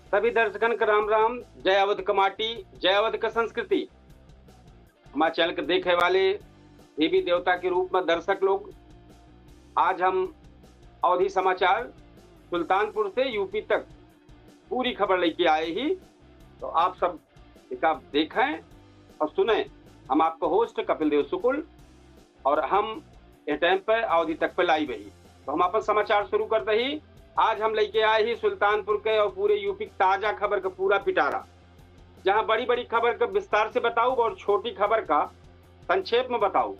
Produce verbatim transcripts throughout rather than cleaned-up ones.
सभी दर्शकन के राम राम। जय अवध के माटी, जय अवध के संस्कृति। हमारे चैनल के देखे वाले देवी देवता के रूप में दर्शक लोग, आज हम अवधी समाचार सुल्तानपुर से यूपी तक पूरी खबर लेके आए ही। तो आप सब एक आप देखें और सुने। हम आपका होस्ट कपिल देव शुक्ल और हम ए टाइम पे अवधी तक पे लाइव ही। तो हम अपन समाचार शुरू करते ही। आज हम लेके आए ही सुल्तानपुर के और पूरे यूपी के ताजा खबर का पूरा पिटारा, जहां बड़ी बड़ी खबर का विस्तार से बताऊ और छोटी खबर का संक्षेप में बताऊ।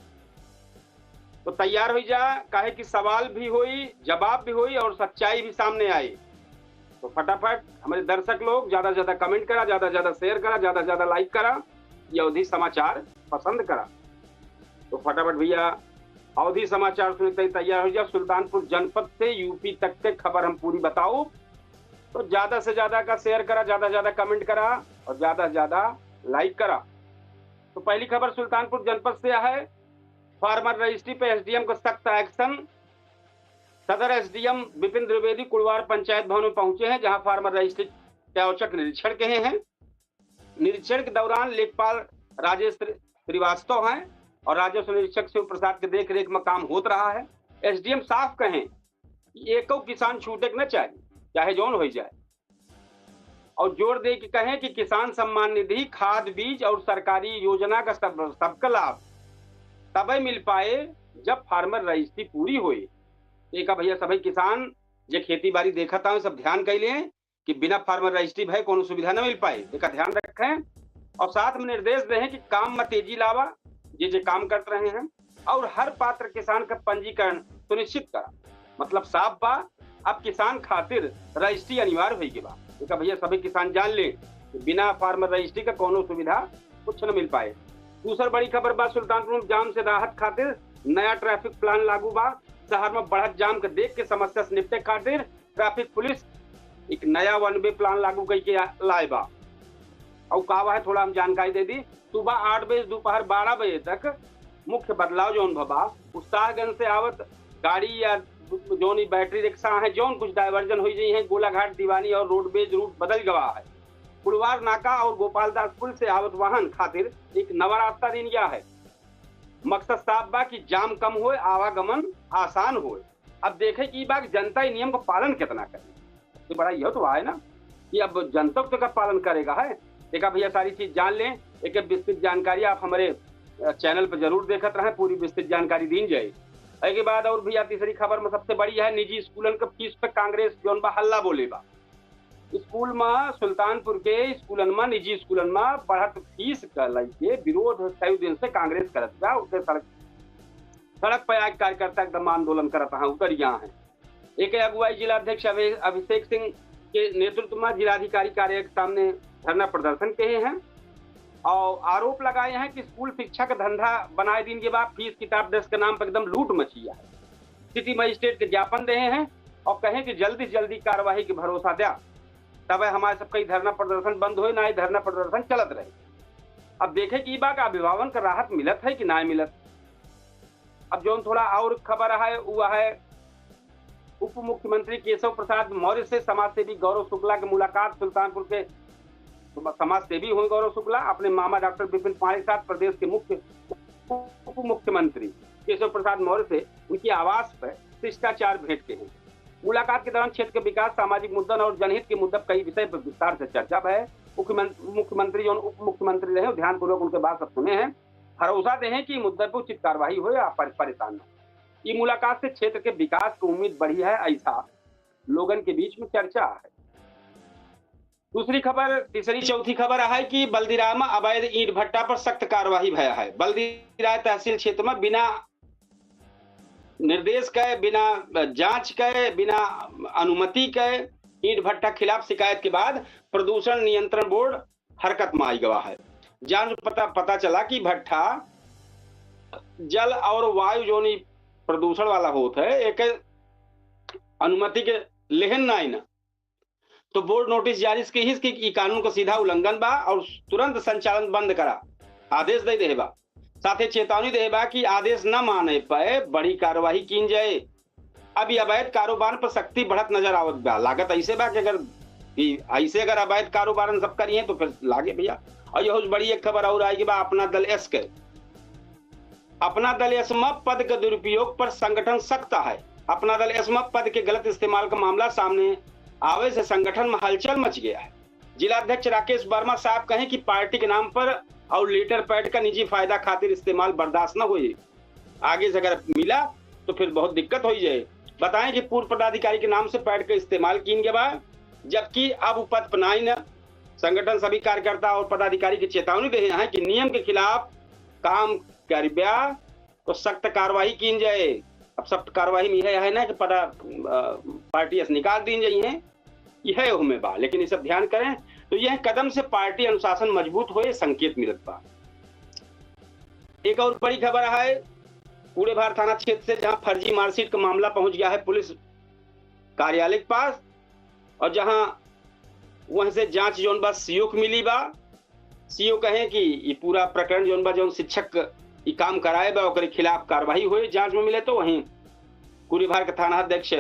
तो तैयार हो जा, काहे कि सवाल भी होई, जवाब भी होई और सच्चाई भी सामने आई। तो फटाफट हमारे दर्शक लोग ज्यादा से ज्यादा कमेंट करा, ज्यादा से ज्यादा शेयर करा, ज्यादा से ज्यादा लाइक करा, ये अवधी समाचार पसंद करा। तो फटाफट भैया अवधी समाचार सुने के तैयार हो जा। सुल्तानपुर जनपद से यूपी तक के खबर हम पूरी बताओ। तो ज्यादा से ज्यादा का शेयर करा, ज्यादा से ज्यादा कमेंट करा और ज्यादा से ज्यादा लाइक करा। तो पहली खबर सुल्तानपुर जनपद से है। फार्मर रजिस्ट्री पे एसडीएम को सख्त एक्शन। सदर एसडीएम विपिन द्विवेदी कुड़वार पंचायत भवन में पहुंचे हैं, जहां फार्मर रजिस्ट्री के औचक निरीक्षण किए हैं। निरीक्षण के दौरान लेखपाल राजेश श्री-, श्रीवास्तव हैं और राजस्व निरीक्षक शिव प्रसाद के देख रेख में काम होत रहा है। एसडीएम साफ कहें कि एको किसान छूटे के न चाहिए, चाहे जौन हो जाए। और जोर दे के कहें कि किसान सम्मान निधि, खाद, बीज और सरकारी योजना का सब, सबका लाभ तबे मिल पाए जब फार्मर रजिस्ट्री पूरी होए। एक भैया सभी किसान जे खेती बाड़ी देखत हैं, सब ध्यान कर लें कि बिना फार्मर रजिस्ट्री भय कोनो सुविधा न मिल पाए, एका ध्यान रखें। और साथ में निर्देश दें कि काम में तेजी लावा, जे जे काम करत रहे हैं, और हर पात्र किसान का पंजीकरण सुनिश्चित करा। मतलब साफ बा, अब किसान खातिर रजिस्ट्री अनिवार्य होई के बा। एका भैया सभी किसान जान ले कि बिना फार्मर रजिस्ट्री का कोनो सुविधा कुछ न मिल पाए। दूसर बड़ी खबर बा, सुल्तानपुर में जाम से राहत खातिर नया ट्रैफिक प्लान लागू बा। शहर में बढ़त जाम के देख के समस्या से निपटे खातिर ट्रैफिक पुलिस एक नया वन वे प्लान लागू करके आ-, लाए बा। और का बा है, थोड़ा हम जानकारी दे दी। सुबह आठ बजे से दोपहर बारह बजे तक मुख्य बदलाव जौन भवा, उत्साहगंज से आवत गाड़ी या जौन ई बैटरी रिक्शा है, जौन कुछ डायवर्जन हो जाई है, गोलाघाट, दीवानी और रोडवेज रूट बदल गवा है। कुड़वार नाका और गोपालदास पुल से आवत वाहन खातिर एक नवा रास्ता दीन गया है। मकसद साफ बा कि जाम कम होए, आवागमन आसान होए। अब देखे कि ई बा कि जनता ई नियम का पालन कितना करे। ये बड़ा यह तो है ना कि अब जनता तो का पालन करेगा है। देखा भैया, सारी चीज जान लें, एक विस्तृत जानकारी आप हमारे, अ, चैनल पर जरूर देखत रहें, पूरी विस्तृत जानकारी दीन जाए। एके बाद और भैया, तीसरी खबर में सबसे बड़ी है, निजी स्कूलन के फीस पे कांग्रेस जौन बा हल्ला बोले बा। स्कूल में, सुल्तानपुर के स्कूलन में, निजी स्कूलन में बढ़त फीस का लइके विरोध कई दिन से कांग्रेस करत बा। उनके सड़क, सड़क पे आके कार्यकर्ता एकदम आंदोलन करत हैं, उतर गया है। एक अगुवाई जिला अध्यक्ष अभि-, अभिषेक सिंह के नेतृत्व में जिलाधिकारी कार्यालय के सामने धरना प्रदर्शन किए हैं और आरोप लगाए हैं कि स्कूल शिक्षा का धंधा बनाए दीन के बाद फीस किताब डेस्क के नाम पर एकदम लूट मची है। सिटी मजिस्ट्रेट के ज्ञापन दे हैं और कहें कि जल्दी से जल्दी कार्यवाही के भरोसा द्या, तब हमारे सबका ई धरना प्रदर्शन बंद होए, ना ई धरना प्रदर्शन चलत रहे। अब देखे कि ई बा का अभिभावन का राहत मिलत है कि ना मिलत। अब जौन थोड़ा और खबर है, वो है उप मुख्यमंत्री केशव प्रसाद मौर्य से समाजसेवी गौरव शुक्ला की मुलाकात। सुल्तानपुर के समाजसेवी हुए गौरव शुक्ला अपने मामा डॉक्टर विपिन पांडे के साथ प्रदेश के मुख्य उप मुख्यमंत्री केशव प्रसाद मौर्य से उनके आवास पर शिष्टाचार भेंट के हैं। मुलाकात के दौरान क्षेत्र के विकास, सामाजिक मुद्दन और जनहित के मुद्दे कई विषय पर विस्तार से चर्चा भय। मुख्यमंत्री, मुख्यमंत्री जौन उप मुख्यमंत्री रहे, ध्यानपूर्वक उनके बात सब सुने हैं। भरोसा दे हैं कि मुद्दे पर उचित कार्यवाही हो या पर-, परेशान न हो। ई मुलाकात से क्षेत्र के विकास की उम्मीद बढ़ी है, ऐसा लोगन के बीच में चर्चा है। दूसरी खबर, तीसरी चौथी खबर है कि बलदीराम अवैध ईंट भट्टा पर सख्त कार्यवाही भया है। बलदीराय तहसील क्षेत्र में बिना निर्देश के, बिना जांच के, बिना अनुमति के ईंट भट्टा खिलाफ शिकायत के बाद प्रदूषण नियंत्रण बोर्ड हरकत में आई गवा है। जांच पता, पता चला कि भट्टा जल और वायु जौन ई प्रदूषण वाला होत है, एक अनुमति के लेहन ना आई ना, तो बोर्ड नोटिस जारी की हिस कि ई कानून का सीधा उल्लंघन बा और तुरंत संचालन बंद करा आदेश दे देहे बा। साथे चेतावनी देहे बा कि आदेश न माने पे बड़ी कार्यवाही कीन जाए। अब ई अवैध कारोबार पर सख्ती बढ़त नजर आवत बा। लागत ऐसे बा कि अगर कि ऐसे अगर अवैध कारोबारन सब करिए तो फिर लागे भैया। और यहू से बड़ी एक खबर और आएगी बा, अपना दल एस के, अपना दल एस में पद के दुरुपयोग पर संगठन सख्त है। अपना दल एस में पद के गलत इस्तेमाल का मामला सामने आवे से संगठन में हलचल मच गया है। जिला अध्यक्ष राकेश वर्मा साहब कहें कि पार्टी के नाम पर और लेटर पैड का निजी फायदा खातिर इस्तेमाल बर्दाश्त न होई। आगे से अगर मिला तो फिर बहुत दिक्कत हो जाए। बताएं कि पूर्व पदाधिकारी के नाम से पैड का इस्तेमाल कीन गया बा, जबकि अब उ पद पर नाई न। संगठन सभी कार्यकर्ता और पदाधिकारी की चेतावनी दे हैं कि नियम के खिलाफ काम करब्या तो सख्त कार्रवाई कीन जाए। अब सख्त कार्रवाई में यह है ना कि पदा, अ, पार्टी से निकाल दीन जाई है, यह ओहमे बा, लेकिन ये सब ध्यान करें। तो यह कदम से पार्टी अनुशासन मजबूत होए, संकेत मिलत बा। एक और बड़ी खबर है, कूड़ेभार थाना क्षेत्र से, जहां फर्जी मार्कशीट का मामला पहुंच गया है पुलिस कार्यालय के पास, और जहां वहां से जांच जौन बा सीओ के मिली बा। सीओ कहे कि ये पूरा प्रकरण जौन बा, जौन शिक्षक ई काम कराए बा, ओकरे खिलाफ कार्रवाई होए, जांच में मिले तो। वहीं कूड़ेभार के थाना अध्यक्ष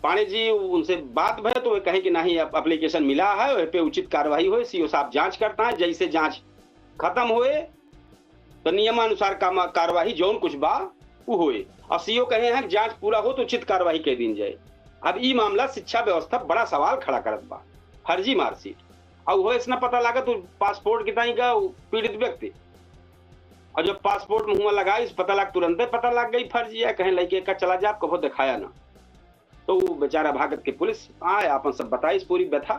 पांडे जी, उनसे बात भय तो वे कहे कि नहीं, अब एप्लीकेशन मिला है, वह पे उचित कार्रवाई होए, सीओ साहब जांच करता है, जैसे जांच खत्म होए तो नियमानुसार काम, कार्रवाई जौन कुछ बा उ होए। और सीओ कहे हैं कि जांच पूरा हो तो उचित कार्रवाई कर दीन जाए। अब ई मामला शिक्षा व्यवस्था बड़ा सवाल खड़ा करत बा। फर्जी मार्कशीट, और वो ऐसा पता लागत उ पासपोर्ट की ताई का उ पीड़ित व्यक्ति, और जब पासपोर्ट में हुआ लगाई, पता लाग, तुरंते पता लग गई फर्जी है, कहें लइके का चला जात, कबो दिखाया ना। तो वो बेचारा भागत के पुलिस आए, आपन सब बताइस पूरी व्यथा।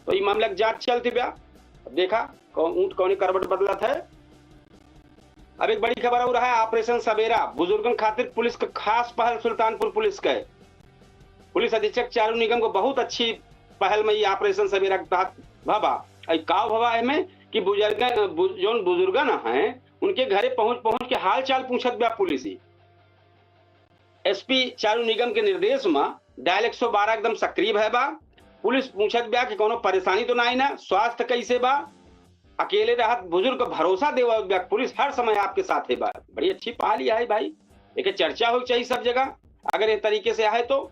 तो ई मामला के जांच चलती बा। अब देखा कौन ऊंट कौने करवट बदलत है। अब एक बड़ी खबर और है, ऑपरेशन सवेरा, बुजुर्गन खातिर पुलिस का खास पहल सुल्तानपुर पुलिस का है। पुलिस अधीक्षक चारू निगम को बहुत अच्छी पहल में ये ऑपरेशन सवेरा के तहत भवा। अई का भवा है में कि बुजुर्गन, बु-, जौन बुजुर्गन हैं, उनके घरे पहुंच, पहुंच के हाल चाल पूछत बा पुलिस ही। एसपी चारू निगम के निर्देश में डायल एक सौ बारह एकदम सक्रिय भय बा। पुलिस पूछत बा कि कौनो परेशानी तो नाई ना, स्वास्थ्य कैसे बा, अकेले रहत बुजुर्ग का भरोसा देवा बा, पुलिस हर समय आपके साथ है बा। बड़ी अच्छी पहल यह है भाई, एक चर्चा हो चाहिए सब जगह। अगर ये तरीके से आए तो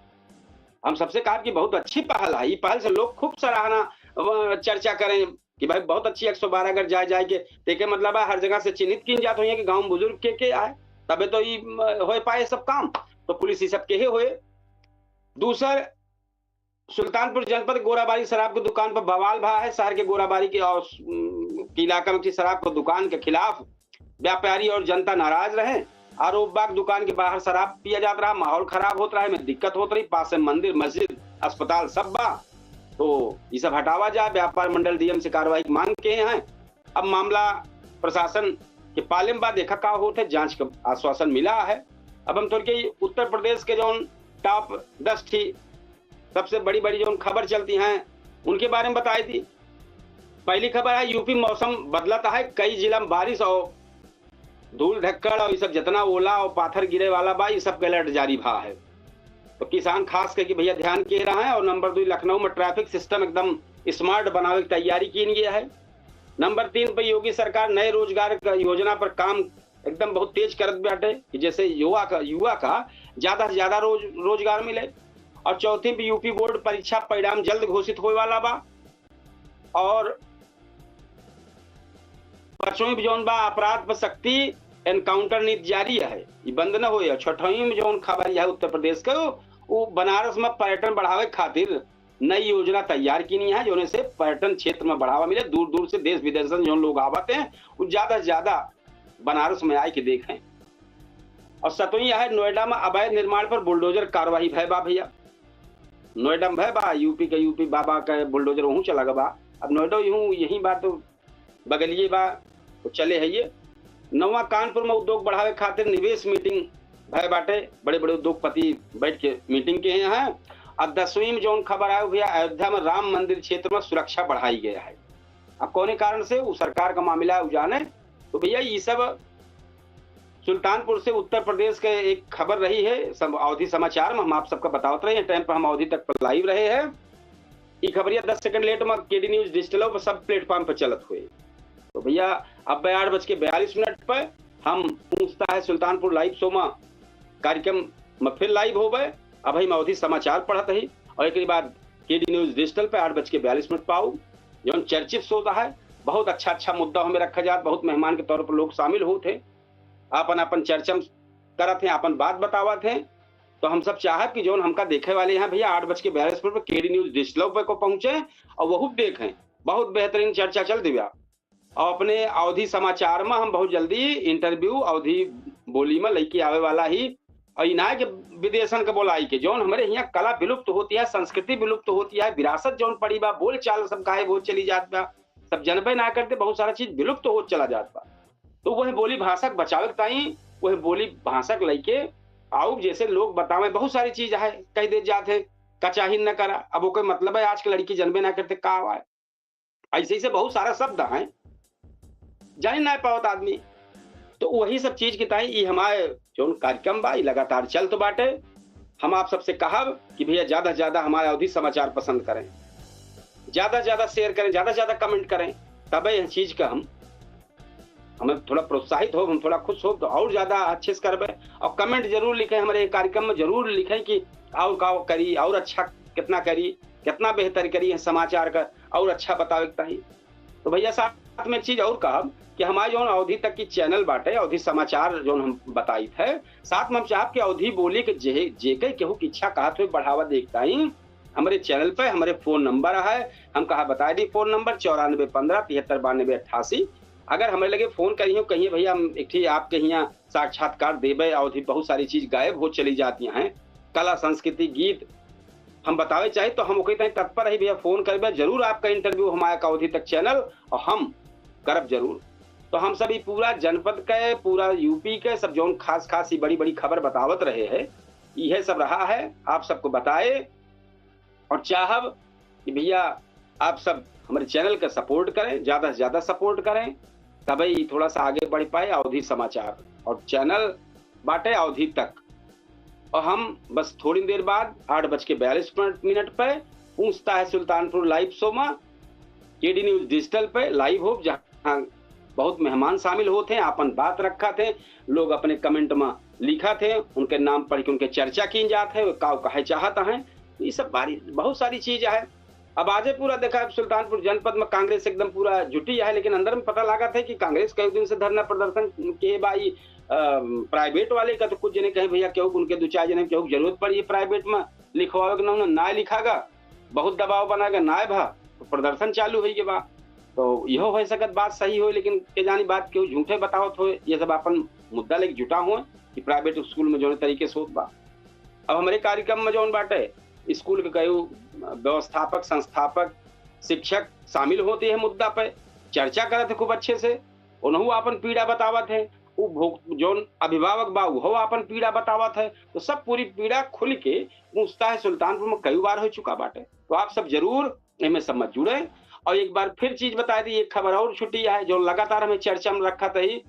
हम सबसे कहा कि बहुत अच्छी पहल है, ये पहल से लोग खूब सराहना, अ, चर्चा करें कि भाई बहुत अच्छी एक सौ बारह अगर जाए, जाए के, तो एके मतलब है हर जगह से चिन्हित कीन जात होइए कि गाँव में बुजुर्ग के, के आए, तबे तो ई, म, होए पाए सब काम। तो पुलिस ई सब केहे होए। दूसर, सुल्तानपुर जनपद गोराबारी शराब के दुकान पर बवाल भा है। शहर के गोराबारी के और, उम, के इलाका में की शराब के दुकान के खिलाफ व्यापारी और जनता नाराज रहे। आरोप बा कि दुकान के बाहर शराब पिया जात रहा, माहौल खराब होत रहा, में दिक्कत होत रही। पास में मंदिर, मस्जिद, अस्पताल सब बा, तो ई सब हटावा जाए। व्यापार मंडल डीएम से कार्रवाई की मांग के हैं। अब मामला प्रशासन के पाले में बा, देखा का होत है, जांच का आश्वासन मिला है। अब हम तोर के उत्तर प्रदेश के जौन टॉप दस थी सबसे बड़ी बड़ी जौन खबर चलती हैं उनके बारे में बताई थी। पहली खबर है, यूपी मौसम बदलता है, कई जिला में बारिश और धूल धक्कड़ और ये सब जितना ओला और पाथर गिरे वाला बा, ये सब के अलर्ट जारी भा है। तो किसान खास करके भैया ध्यान के रहा है। और नंबर दो, लखनऊ में ट्रैफिक सिस्टम एकदम स्मार्ट बनावे की तैयारी कीन गया है। नंबर तीन पे योगी सरकार नए रोजगार क योजना पर काम एकदम बहुत तेज करत बाटे कि जैसे युवा का, युवा का ज्यादा से ज्यादा रोज-, रोजगार मिले। और चौथी पे यूपी बोर्ड परीक्षा परिणाम जल्द घोषित होए वाला बा। और पांचवी में जौन बा अपराध पर सख्ती, एनकाउंटर नीति जारी है, ई बंद न होए। और छठवीं में जौन खबर है उत्तर प्रदेश के, वो बनारस में पर्यटन बढ़ावे खातिर नई योजना तैयार कीनी है, जौने से पर्यटन क्षेत्र में बढ़ावा मिले, दूर दूर से देश विदेश से जौन लोग आवत हैं, वो ज्यादा से ज्यादा बनारस में आए के देखें। और सतवीं यह है, नोएडा में अवैध निर्माण पर बुलडोजर कार्रवाई भय बा भैया। नोएडा में भय बा, यूपी के यूपी बाबा के बुलडोजर वहूँ चला गवा। अब नोएडा यूं यही बात तो बगलिए बा, तो चले है ये। नवा कानपुर में उद्योग बढ़ावे खातिर निवेश मीटिंग भय बाटे, बड़े बड़े उद्योगपति बैठ के मीटिंग के हैं। अब दसवीं में जौन खबर आयो भैया, अयोध्या में राम मंदिर क्षेत्र में सुरक्षा बढ़ाई गया है। अब कौने कारण से, वो सरकार का मामला है, वो जाने। तो भैया, ये सब सुल्तानपुर से उत्तर प्रदेश के एक खबर रही है, सम-, अवधी समाचार में हम आप सबका बतावत रहे हैं, टाइम पर हम अवधी तक पर लाइव रहे हैं। ई खबरिया दस सेकंड लेट में केडी न्यूज डिजिटल पर सब प्लेटफॉर्म पर चलत हुए। तो भैया, अब आठ बज के बयालीस मिनट पर हम पूछता है सुल्तानपुर लाइव शो में कार्यक्रम में फिर लाइव होबे। अब हम अवधी समाचार पढ़त ही और एक बाद केडी न्यूज डिजिटल पे आठ बज के बयालीस मिनट पाऊ। जौन चर्चित शो है, बहुत अच्छा अच्छा मुद्दा हमें रखा जात, बहुत मेहमान के तौर पर लोग शामिल होत हैं, आपन आपन चर्चा में करत हैं, आपन बात बतावत हैं। तो हम सब चाहब कि जौन हमका देखे वाले हैं भैया, आठ बज के बयालीस मिनट पर केडी न्यूज डिजिटल पे को पहुंचे और वहू देखें। बहुत बेहतरीन चर्चा चल दिया। और अपने अवधी समाचार में हम बहुत जल्दी इंटरव्यू अवधी बोली में लेके आवे वाला ही। और इनाय के विदेशन के बोलाई के जौन हमारे यहाँ कला विलुप्त होती है, संस्कृति विलुप्त होती है, विरासत जौन पड़ी बा, बोल चाल सब गायब हो चली जात बा, सब जनबे ना करते, बहुत सारा चीज विलुप्त हो चला जात बा। तो वह बोली भाषा के बचावे के ताई, वह बोली भाषा के लेके आऊ, जैसे लोग बतावे, बहुत सारी चीज है कह दे जात है, कचाही न करा। अब ओकर मतलब है आज के लड़की जनबे ना करते का आवा है। ऐसे ऐसे बहुत सारा शब्द हैं, जाने ना पावत आदमी। तो वही सब चीज के ताई ई हमारे जौन कार्यक्रम बा, ई लगातार चलत बाटे। हम आप सबसे कहब कि भैया ज्यादा से ज्यादा हमारे अवधी समाचार पसंद करें, ज्यादा से ज्यादा शेयर करें, ज्यादा से ज्यादा कमेंट करें, तबे यह चीज का हम, हमें थोड़ा प्रोत्साहित हो, हम थोड़ा खुश हो तो और ज्यादा अच्छे से करबे। और कमेंट जरूर लिखें, हमारे कार्यक्रम में जरूर लिखें कि और का करी, और अच्छा कितना करी, कितना बेहतर करी है समाचार का, और अच्छा बतावे के ताई। तो भैया साथ में एक चीज और कहब कि हमारे जौन अवधी तक की चैनल बाटे, अवधी समाचार जौन हम बताइत है, साथ में हम चाहब कि अवधी बोली के जे, जे के केहू की इच्छा कहत हुए बढ़ावा देख ताई, हमारे चैनल पे हमारे फोन नंबर है, हम कहा बता दी फोन नंबर चौरानबे पन्द्रह तिहत्तर बानबे अट्ठासी। अगर हमारे लगे फोन करियो, कहिए भैया हम एक ठी आपके यहाँ साक्षात्कार देबे, अवधी बहुत सारी चीज गायब हो चली जाती हैं, कला संस्कृति गीत हम बतावे चाहे तो हम ओके ताई तत्पर रही भैया, फोन करबे जरूर, आपका इंटरव्यू हमारे का अवधी तक चैनल और हम करब जरूर। तो हम सभी पूरा जनपद के, पूरा यूपी के सब जौन खास खास ही बड़ी बड़ी खबर बतावत रहे हैं, यह सब रहा है, आप सबको बताए। और चाहब कि भैया आप सब हमारे चैनल का सपोर्ट करें, ज्यादा से ज्यादा सपोर्ट करें, तबे ई थोड़ा सा आगे बढ़ पाए अवधी समाचार। और चैनल बाटे अवधी तक। और हम बस थोड़ी देर बाद आठ बज के बयालीस मिनट, मिनट पे पहुंचता है सुल्तानपुर लाइव शो में, केडी न्यूज डिजिटल पे लाइव हो, जहाँ बहुत मेहमान शामिल होत हैं, आपन बात रखत हैं, लोग अपने कमेंट में लिखत हैं, उनके नाम पढ़ के उनके चर्चा की जात है, वो का कहे चाहत हैं। तो ये सब बारी, बहुत सारी चीज है। अब आजे पूरा देखा है, सुल्तानपुर जनपद में कांग्रेस एकदम पूरा जुटी है, लेकिन अंदर में पता लागत है कि कांग्रेस कई दिन से धरना प्रदर्शन के बा, ई, अ, प्राइवेट वाले का तो कुछ जने कहे, "भैया, केहू उनके दो चार जने केहू जरूरत पड़ी है प्राइवेट में लिखवावे के, ना, ना लिखागा, बहुत दबाव बनागा, ना भा, तो प्रदर्शन चालू होई के बा।" तो इहो हो सकत बात सही होई, लेकिन के जानी बात केहू झूठे बतावत होए, ये सब आपन मुद्दा लेके जुटा होए कि प्राइवेट स्कूल में जौन तरीके से होत बा। अब हमरे कार्यक्रम में जौन बाटे, स्कूल के कई व्यवस्थापक, संस्थापक, शिक्षक शामिल होते हैं मुद्दा पे, चर्चा करत है खूब अच्छे से, उनहू आपन पीड़ा बतावत है, उ भोग-, जौन अभिभावक बा, उहो आपन पीड़ा बतावत है। तो सब पूरी पीड़ा खुल के पूछता है सुल्तानपुर में कई बार हो चुका बाटे। तो आप सब जरूर एमे सब में जुड़े। और एक बार फिर चीज बता दी, एक खबर और छुट्टी है जो लगातार हमें चर्चा में रखत ही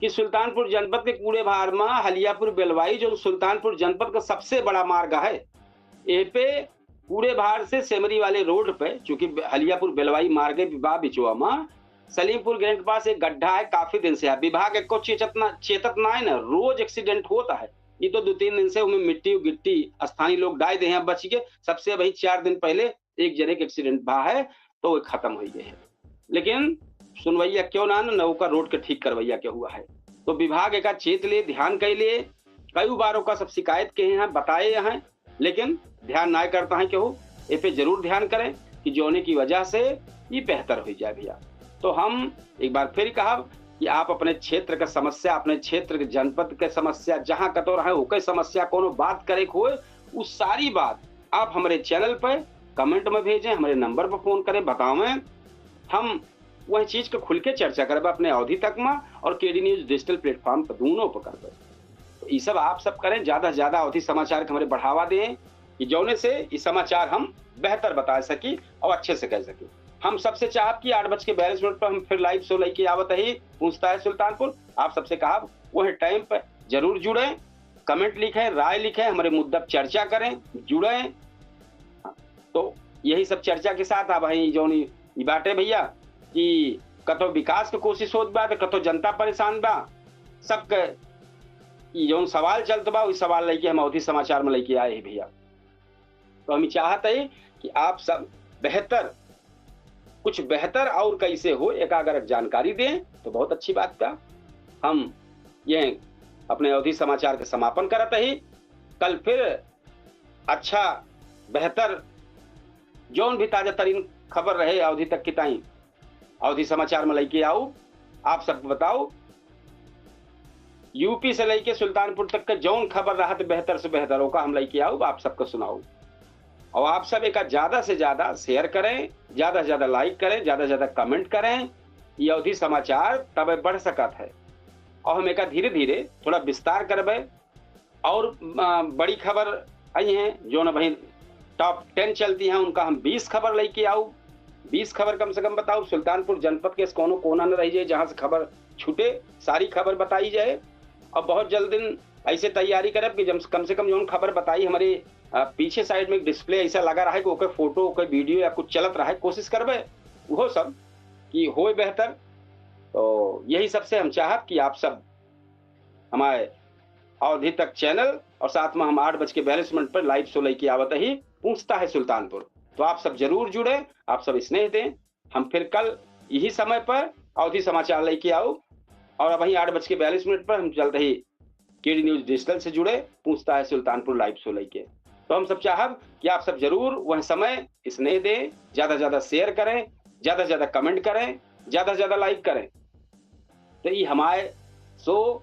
कि सुल्तानपुर जनपद के कूड़े भार में हलियापुर बेलवाई, जो सुल्तानपुर जनपद का सबसे बड़ा मार्ग है, ए पे कूड़े भार से सेमरी वाले रोड पे, चूंकि हलियापुर बेलवाई मार्ग भी बा बिचवा में, सलीमपुर ग्राउंड के पास एक गड्ढा है, काफी दिन से है। विभाग एको चेतत ना, चेतत ना है ना, रोज एक्सीडेंट होता है। ये तो दो तीन दिन से उनमें मिट्टी गिट्टी स्थानीय लोग डाल दे हैं बच के। सबसे वही चार दिन पहले एक जने के एक्सीडेंट भा है, तो वो खत्म हो गए है, लेकिन सुनवैया क्यों ना, न ओकर रोड के ठीक करवैया के हुआ है। तो विभाग एका चेत ले, ध्यान कर ले। कई बार ओका सब शिकायत के हैं, बताए हैं, लेकिन ध्यान ना करता है केहू। ए पे जरूर ध्यान करें कि जोने की वजह से ये बेहतर हो जाए भैया। तो हम एक बार फिर कहब कि आप अपने क्षेत्र का समस्या, अपने क्षेत्र के जनपद के समस्या, जहाँ कतौ रहे ओके समस्या कोनो बात करे के होए, उ सारी बात आप हमारे चैनल पे कमेंट में भेजें, हमारे नंबर पर फोन करें, बतावें। हम वह चीज के खुल के चर्चा करबे अपने अवधी तक में और केडी न्यूज डिजिटल प्लेटफॉर्म पर, दोनों पर करबे। तो ये सब आप सब करें, ज्यादा से ज्यादा अवधी समाचार के हमारे बढ़ावा दें कि जौने से ये समाचार हम बेहतर बता सकी और अच्छे से कह सकी। हम सबसे चाहब कि आठ बज के बयालीस मिनट पर हम फिर लाइव शो लेके आवत ही, पूछता है सुल्तानपुर। आप सबसे कहब वह टाइम पर जरूर जुड़ें, कमेंट लिखें, राय लिखें, हमारे मुद्दा पर चर्चा करें, जुड़ें। तो यही सब चर्चा के साथ अब है जौन ई बाटे भैया कि कतौ विकास के कोशिश होत बा तो कतौ जनता परेशान बा। सबके ई जौन सवाल चलत बा, वही सवाल लेके हम अवधी समाचार में लेके आए हैं भैया। तो हम चाहत ही कि आप सब बेहतर, कुछ बेहतर और कैसे हो, एक अगर जानकारी दें तो बहुत अच्छी बात बा। हम ये अपने अवधी समाचार के समापन करत ही। कल फिर अच्छा, बेहतर, जौन भी ताजा तरीन खबर रहे अवधी तक की ताई, अवधी समाचार में लइके आउब, आप सबको बताउब। यूपी से लइके सुल्तानपुर तक के जौन खबर रहत बेहतर से बेहतर, ओका हम लइके आउब, आप सबको सुनाउब। और आप सब एका ज्यादा से ज्यादा share करें, ज्यादा से ज्यादा like करें, ज्यादा से ज्यादा comment करें। ये अवधी समाचार तबे बढ़ सकत है और हम एका धीरे धीरे थोड़ा विस्तार करबे। और, अ, बड़ी खबर आई हैं, जौन अभी top ten चलती हैं, उनका हम बीस खबर लइके आउब, बीस खबर कम से कम बताउब। सुल्तानपुर जनपद के कौनो कोना न रह जाए जहाँ से खबर छूटे, सारी खबर बताई जाए। और बहुत जल्द दिन ऐसे तैयारी करब कि जम-, कम से कम जौन खबर बताई हमरे, अ, पीछे side में एक display ऐसा लगा रहा है कि ओकर photo, ओकर video या कुछ चलत रहा है, कोशिश करबे वो सब कि होए बेहतर। तो यही सबसे हम चाहब कि आप सब हमारे अवधी तक channel और साथ में हम आठ बज के बयालीस मिनट पर live show लइके आवत ही, पूछता है सुल्तानपुर। तो आप सब जरूर जुड़े, आप सब स्नेह दें। हम फिर कल यही समय पर अवधी समाचार लइके आउब और अबहीं आठ बज के बयालीस मिनट पर हम चलत ही केडी News Digital से जुड़े, पूछता है सुल्तानपुर live show लइके। तो हम सब चाहब कि आप सब जरूर वह समय स्नेह दें, ज्यादा से ज्यादा share करें, ज्यादा से ज्यादा comment करें, ज्यादा से ज्यादा like करें। तो ये हमारे show,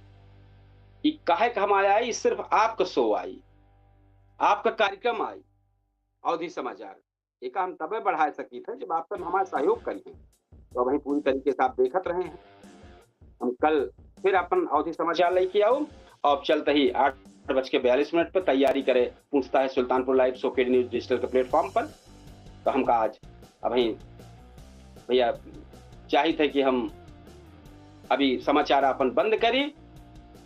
ये काहे का हमारे आई, सिर्फ आपका show आई, आपका कार्यक्रम आई, अवधी समाचार। एका हम तबे बढ़ाए सकी थे जब आप सब हमारा सहयोग करिए। तो अबहीं पूरी तरीके से आप देखत रहे हैं, हम कल फिर अपन अवधी समाचार लइके आउब। अब चलत ही आठ बज के बयालीस मिनट पर तैयारी करे, पूछता है सुल्तानपुर live show केडी News Digital के platform पर। तो हमका आज अबहीं भैया चाहित है कि हम अभी समाचार अपन बंद करी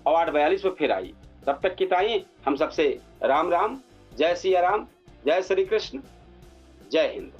और आठ बयालीस पर फिर आई। तब तक की ताई हम सबसे राम राम, जय सिया राम, जय श्री कृष्ण, जय हिंद।